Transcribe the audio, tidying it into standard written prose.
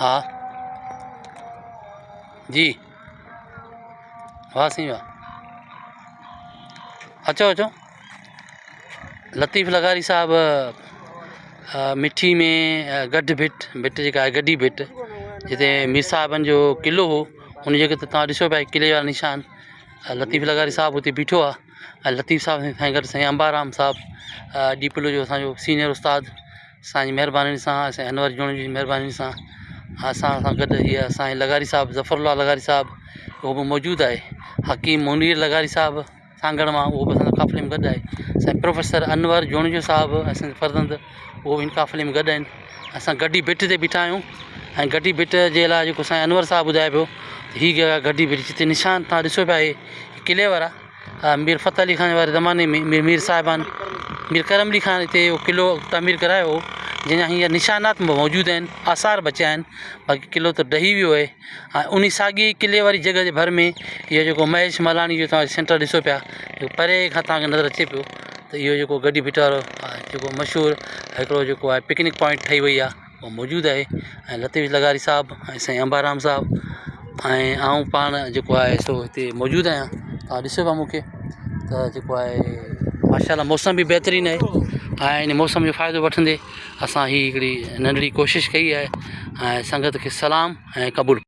ها جي واه سائين واه اچو اچو لطيف لغاري صاحب مٺي ۾ گڍ ڀٽ ڀٽ جيڪا آهي گڍي ڀٽ جتي مير صاحبن جو قلعو هو ان جڳهه تي توهان ڏسو پيا قلعي جا نشان لطيف لغاري صاحب اتي بيٺو آهي ۽ لطيف صاحب سان گڏ سائين امبارام صاحب ڏيپلو جو اسانجو سينئر استاد سائين جي مهربانين سان سائين انور جوڻيجو جي مهربانين سان اسان سان گڏ هيء اسان جي لغاري صاحب ظفر الله لغاري صاحب اهو به موجود آهي حڪيم منير لغاري صاحب سانگهڙ مان اهو به اسان سان قافلي ۾ گڏ آهي سائين پروفيسر انور جوڻيجو صاحب اسان جو فرزند اهو به هن قافلي ۾ گڏ آهن اسان گڍي ڀٽ تي بيٺا آهيون ۽ گڍي ڀٽ جي لاء جيڪو سائين انور صاحب ٻڌائي پيو هي جڳهه گڍي ڀٽ جتي نشان تان ڏسو پيا هي قلعي وارا مير فتح علي خان واري زماني ۾ مير مير صاحبان مير ڪرم علي خان هتي اهو قلعو تعمير ڪرايو هو جنهن جا هينئر نشانات موجود آهن آثار بچيا آهن باقي قلعو ته ڊهي ويو آهي ۽ ان ساڳي قلعي واري جڳهه جي ڀر ۾ اهو جيڪو مهيش ملاڻي جو توهان سينٽر ڏسو پيا پري کان توهان کي نظر اچي پيو ته اهو جيڪو گڊي ڀٽ وارو جيڪو مشهور هڪڙو جيڪو آهي پڪنڪ پوائنٽ ٺهي وئي آهي اهو موجود آهي ۽ لطيف لغاري صاحب ۽ سائين امبارام صاحب ۽ آئون پاڻ جيڪو آهي سو هتي موجود آهيان توهان ڏسو پيا مونکي ته جيڪو آهي ماشاء الله موسم به بهترين آهي ۽ ان موسم جو فائدو وٺندي اسان هي هڪڙي ننڍڙي ڪوشش ڪئي آهي ۽ سنگت کي سلام ۽ قبول.